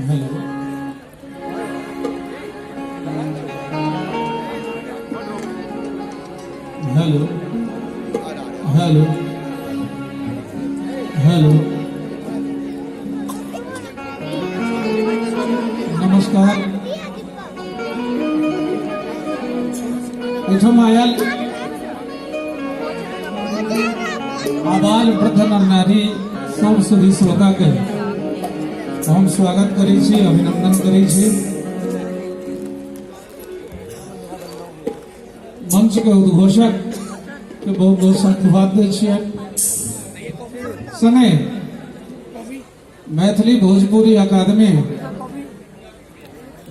Hello hello hello hello, नमस्कार। एहिठाम आयल आबाल वृद्ध नर नारी सब सुधी श्रोता के हम स्वागत करै छी, अभिनंदन करै छी। मंच के उद्घोषक के बहुत बहुत साधुवाद दै छियै। संगे मैथिली भोजपुरी अकादमी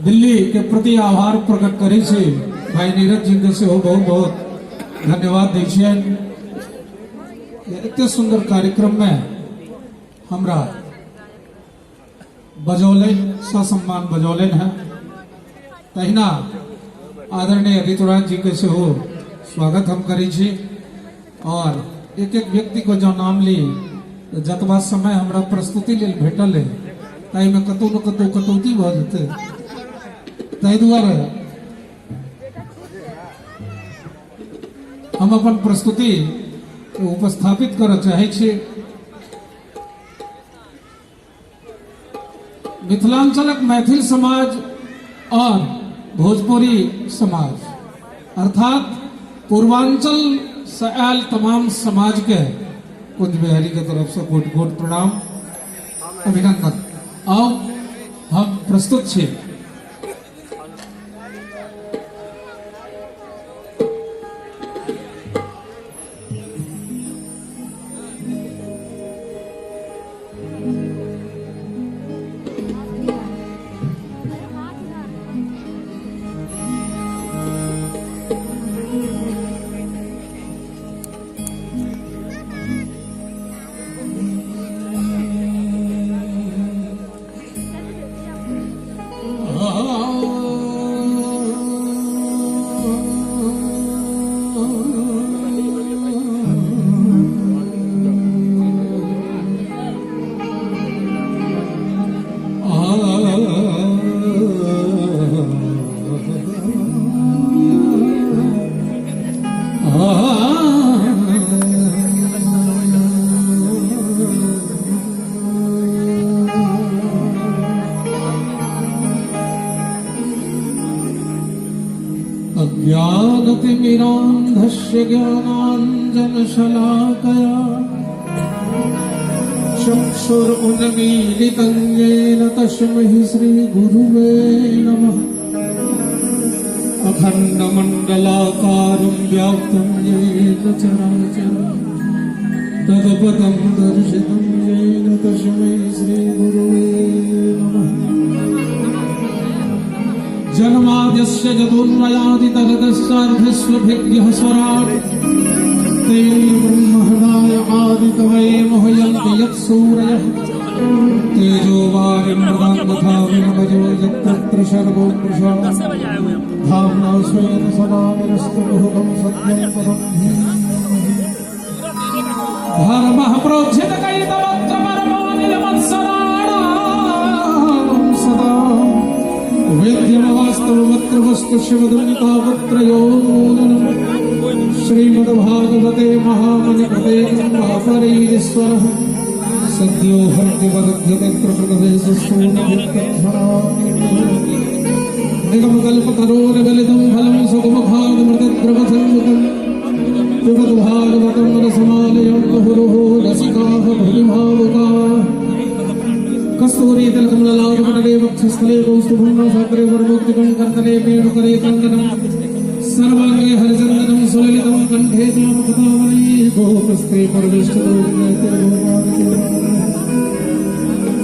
दिल्ली के प्रति आभार प्रकट करै छी। भाई नीरज जी के सेहो बहुत बहुत धन्यवाद दै छियनि। एते सुंदर कार्यक्रम में हमरा बजौलनि, ससम्मान बजौलनि हैं। तहिना आदरणीय ऋतुराज जी के सेहो स्वागत हम करै छी। और एक एक व्यक्ति को जो नाम ली तऽ जतबा समय हमरा प्रस्तुति लेल भेटल है ताहिमे कतहु ने कतहु कटौती भऽ जेतै, ताहि दुआरे हम अपन प्रस्तुति उपस्थापित करऽ चाहै छी। मिथिलांचलक मैथिल समाज और भोजपुरी समाज अर्थात पूर्वांचल से आयल तमाम समाज के कुंज बिहारी के तरफ से कोटि कोटि प्रणाम, अभिनंदन। आउ हम प्रस्तुत छी। अज्ञानतिमिरान्धस्य ज्ञानाञ्जनशलाकया चक्षुरुन्मीलितं येन तस्मै श्रीगुरुवे नमः। अखण्डमण्डलाकारं व्याप्तं येन चराचरं तदपदं दर्शितं येन तस्मै श्रीगुरुवे नमः। जन्माद्यस्य जतोन्वयादितरतश्चार्थस्वभिज्ञः स्वराट् तेन ब्रह्महृदाय आदिकवये मुह्यन्ति यत्सूरयः। तेजो वारिमृदां यथा विमलजो यत्र त्रिसर्गो मृषा धाम्ना स्वेन सदा विरस्तुहुतं सत्यं परं धर्मः प्रोज्झितकैतवत्र परमानिलमत्सराणां सदा वेद्यमवास्तवमत्र वस्तु शिवदं तापत्रयोन्मूलनम्। श्रीमद्भागवते महामणिकृते गङ्गापरीश्वरः सद्यो हर्दिवदध्यते निगमकल्पतरोर्गलितं फलं सुखमुखामृतद्रवसंयुतम् पिबत भागवतं रसमालयं मुहुरुः रसिकाः भुवि भावुकाः। कस्तूरी तिलकं ललाटपटले वक्षस्थले कौस्तुभं नासाग्रे वरमौक्तिकं कर्तने वेणुकरे कङ्कणं सर्वाङ्गे हरिचन्दनं सुललितं कण्ठे चामुखतामणि गोपस्त्री परमेष्ठतो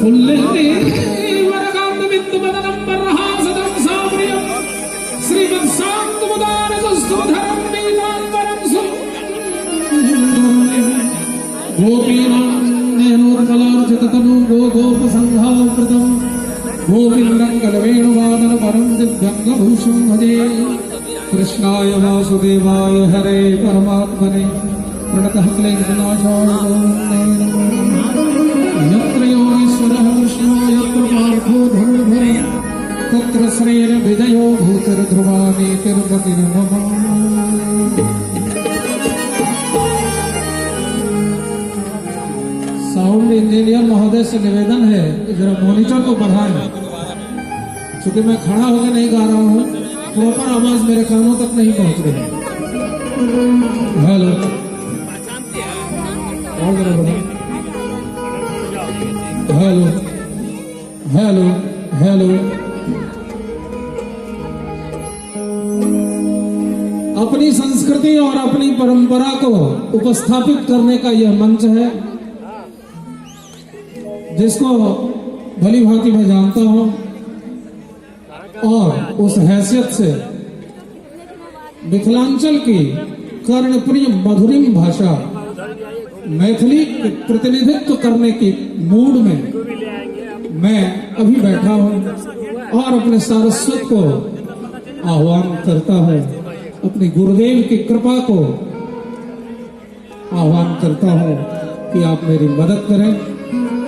फुल्लिन्दीवरकान्तबिन्दुवदनं बर्हासदं साप्रियं श्रीमत्सान्तमुदारसुधरं नीलाम्बरं सुन्दरं गोपीनां नयनोत्कलार्चिततनु गोगोपसङ्घावृतं गोविन्दं कलवेणुवादन परं दिव्यङ्गभूषं भजे। कृष्णाय वासुदेवाय हरे परमात्मने प्रणतः क्लेशनाशाय गोविन्दाय नमः। यत्र योगेश्वरः कृष्णो यत्र पार्थो धनुर्धरः। नीतिर्ध्रुवा नीतिर्मतिर्मम। साउंड इंजीनियर महोदय से निवेदन है कि जरा मॉनिटर को बढ़ाएं, क्योंकि मैं खड़ा होकर नहीं गा रहा हूँ, प्रॉपर आवाज मेरे कानों तक नहीं पहुंच रही। हेलो, और जरा बढ़ाएं। Hello hello hello. अपनी संस्कृति और अपनी परंपरा को उपस्थापित करने का यह मंच है, जिसको भली भांति मैं जानता हूं, और उस हैसियत से मिथिलांचल की कर्णप्रिय मधुरिम भाषा मैथिली के प्रतिनिधित्व करने की मूड में मैं अभी बैठा हूं और अपने सारस्वत को आह्वान करता हूं, अपने गुरुदेव की कृपा को आह्वान करता हूं कि आप मेरी मदद करें,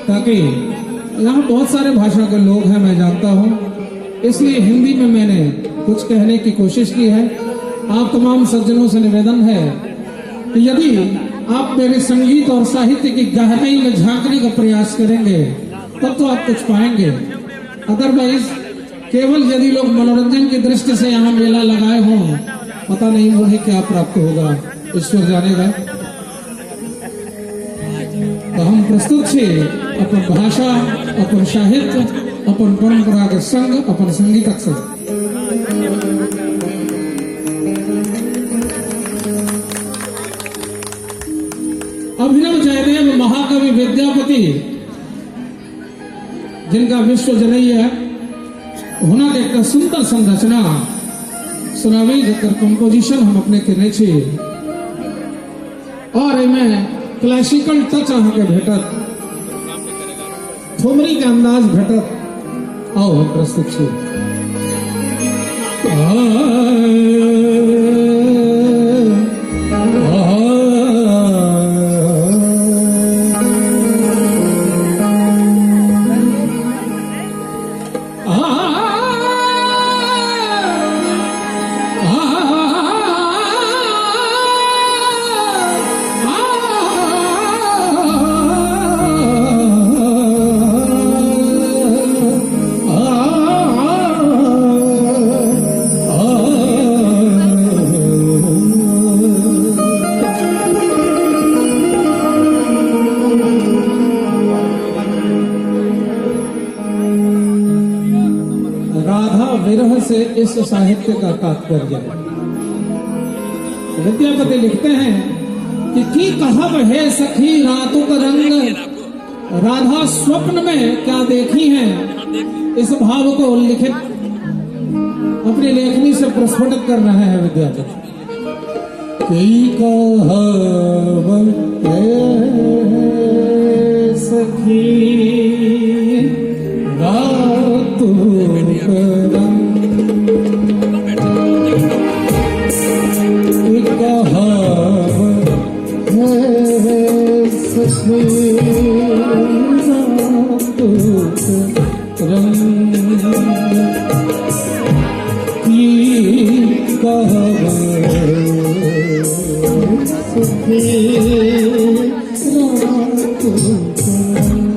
ताकि यहाँ बहुत सारे भाषा के लोग हैं, मैं जानता हूं, इसलिए हिंदी में मैंने कुछ कहने की कोशिश की है। आप तमाम सज्जनों से निवेदन है कि यदि आप मेरे संगीत और साहित्य की गहराई में झांकने का प्रयास करेंगे तब तो आप कुछ पाएंगे, अदरवाइज केवल यदि लोग मनोरंजन की दृष्टि से यहाँ मेला लगाए हों, पता नहीं उन्हें क्या प्राप्त होगा, ईश्वर जानेगा। तो हम प्रस्तुत छी अपन भाषा, अपन साहित्य, अपन परंपरा के संग, अपन संगीतक संग। अभिनव जयदेव महाकवि विद्यापति, जिनका विश्व जनई है, हुनक एक सुंदर संरचना सुनावी, जकर कंपोजिशन हम अपने केने छी और एमे क्लासिकल टच अहाँके भेटत, ठुमरी के अंदाज भेटत। आओ हम प्रस्तुत छी। राधा विरह से इस साहित्य का तात्पर्य है। विद्यापति लिखते हैं कि की कहब है सखी रातुक रंग, राधा स्वप्न में क्या देखी है। इस भाव को उल्लिखित अपनी लेखनी से प्रस्फुटित कर रहे हैं विद्यापति। की कहब है सखी रातुक रंग, कहब है सखी रातुक रंग, की कहब सखी रातुक रंग।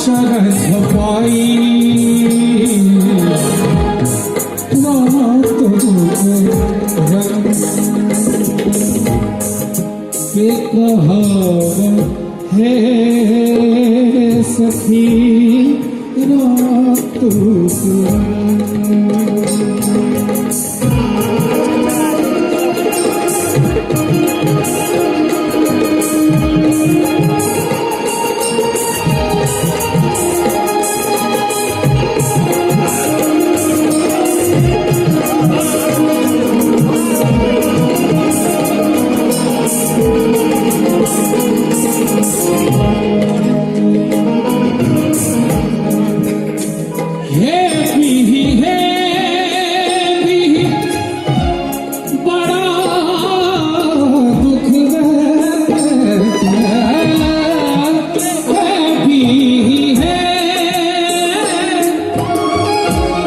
आचर छपाई रात रंग के कहब हे सखी रात हे भी बड़ा दुख हे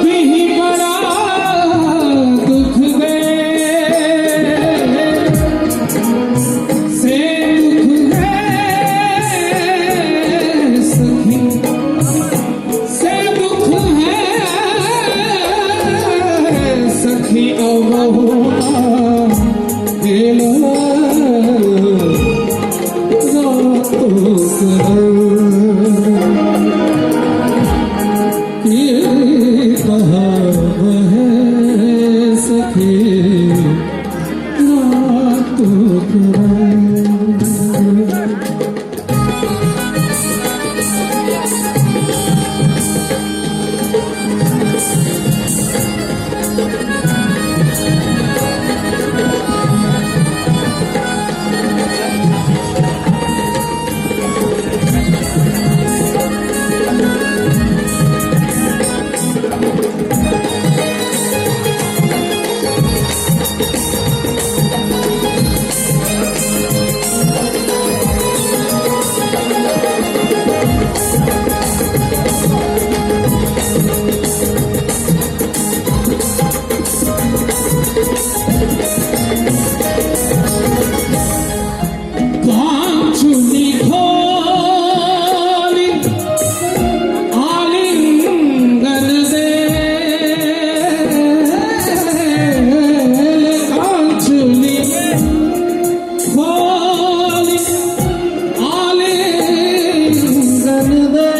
भी बड़ा दुख दे से दुख है सखी से दुख है सखी दिल कहब है सखी रात कांचुनी खोली आलिंगन दे कांचुनी खोली आलिंगन दे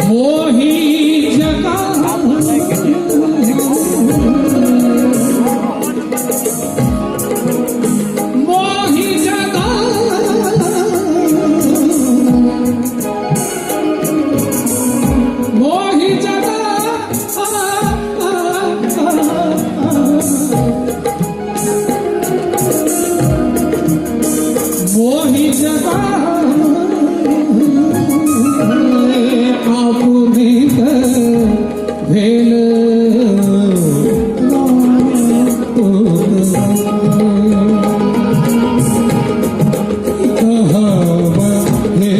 मोही जगा मोहि जगा मोहि जगा मोहि जगा अपने भेल कहब हे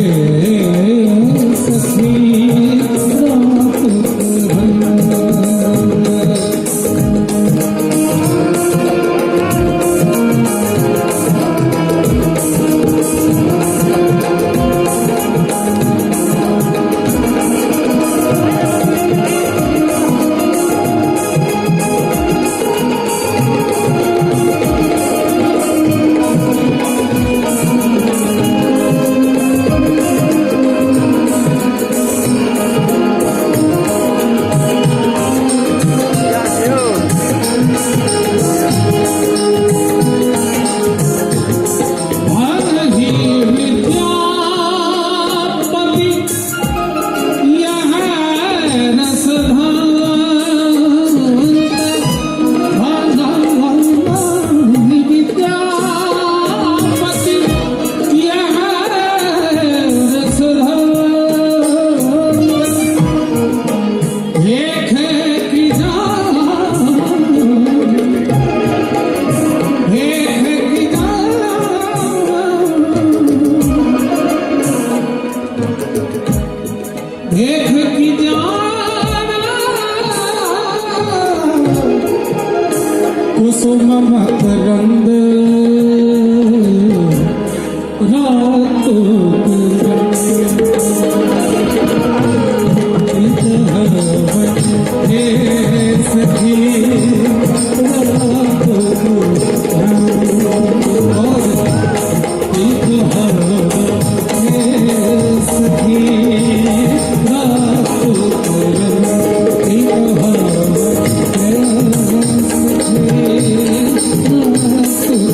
सखी रात भर। भन ही विद्यापति यह रसधान भन ही विद्यापति यह रसधान एक की जान एक की जान देख की जान कुसुम मकरंद रात तू।